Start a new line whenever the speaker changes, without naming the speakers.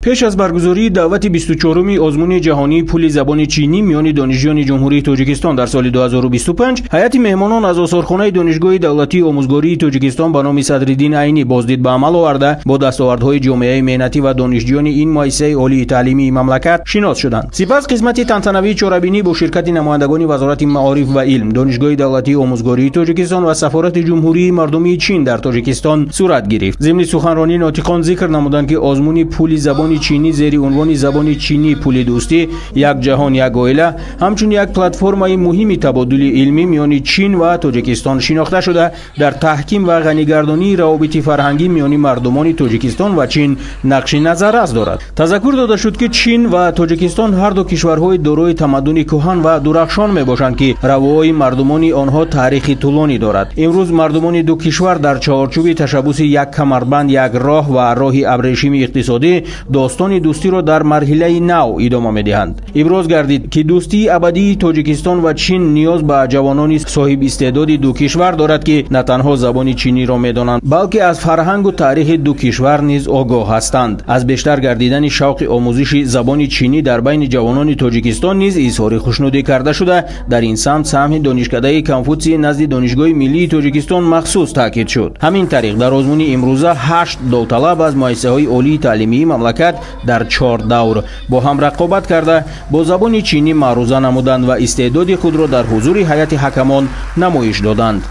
Пеш аз баргузории даъвати 24-уми озмуни ҷаҳонии пули забони чинӣ миёни донишҷӯёни Ҷумҳурии Тоҷикистон дар соли 2025, ҳайати меҳмонон аз осорхонаи Донишгоҳи давлатии омӯзгории Тоҷикистон ба номи Садриддин Айнӣ боздид ба амал оварда, бо дастовардҳои ҷомеаи меҳнатӣ ва донишҷӯёни ин муассисаи олии таълимии мамлакат шинос шуданд. Сипас қисмати тантанавии чорабинӣ бо ширкати намояндагони Вазорати маориф ва илм, Донишгоҳи давлатии омӯзгории Тоҷикистон ва Сафорати Ҷумҳурии мардумии Чин дар Тоҷикистон сурат гирифт. Зимни суханронӣ нотиқон зикр намуданд, ки озмуни пули забони чинӣ зери унвони «Забони чинӣ пули дӯстӣ, як ҷаҳон, як оила» ҳамчун як платформаи муҳими табодули илмӣ миёни Чин ва Тоҷикистон шинохта шуда, дар таҳким ва ғанигардонии равобити фарҳангӣ миёни мардумони Тоҷикистон ва Чин нақши назаррас дорад. Тазаккур дода шуд, ки Чин ва Тоҷикистон ҳарду кишварҳои дорои тамаддуни кӯҳан ва дурахшон мебошанд, ки равоҳои мардумони онҳо таърихи тӯлонӣ дорад. Имрӯз мардумони ду кишвар дар чаҳорчӯби ташаббуси «Як камарбанд, як роҳ» ва роҳи абрешими иқтисодӣ достони дӯстиро дар марҳилаи нав идома медиҳанд. Иброз гардид, ки дӯстии абадии Тоҷикистон ва Чин ниёз ба ҷавонони соҳибистеъдоди ду кишвар дорад, ки на танҳо забони чиниро медонанд, балки аз фарҳангу таърихи ду кишвар низ огоҳ ҳастанд. Аз бештар гардидани шавқи омӯзиши забони чинӣ дар байни ҷавонони Тоҷикистон низ изҳори хушнудӣ карда шуда, дар ин самт саҳми Донишкадаи Конфутсий назди Донишгоҳи миллии Тоҷикистон махсус таъкид шуд. Ҳамин тариқ, дар озмуни имрӯза ҳашт довталаб аз муассисаҳои олии таълимии мамлакат дар чор давр бо ҳам рақобат карда, бо забони чинӣ маъруза намуданд ва истеъдоди худро дар ҳузури ҳайати ҳакамон намоиш доданд.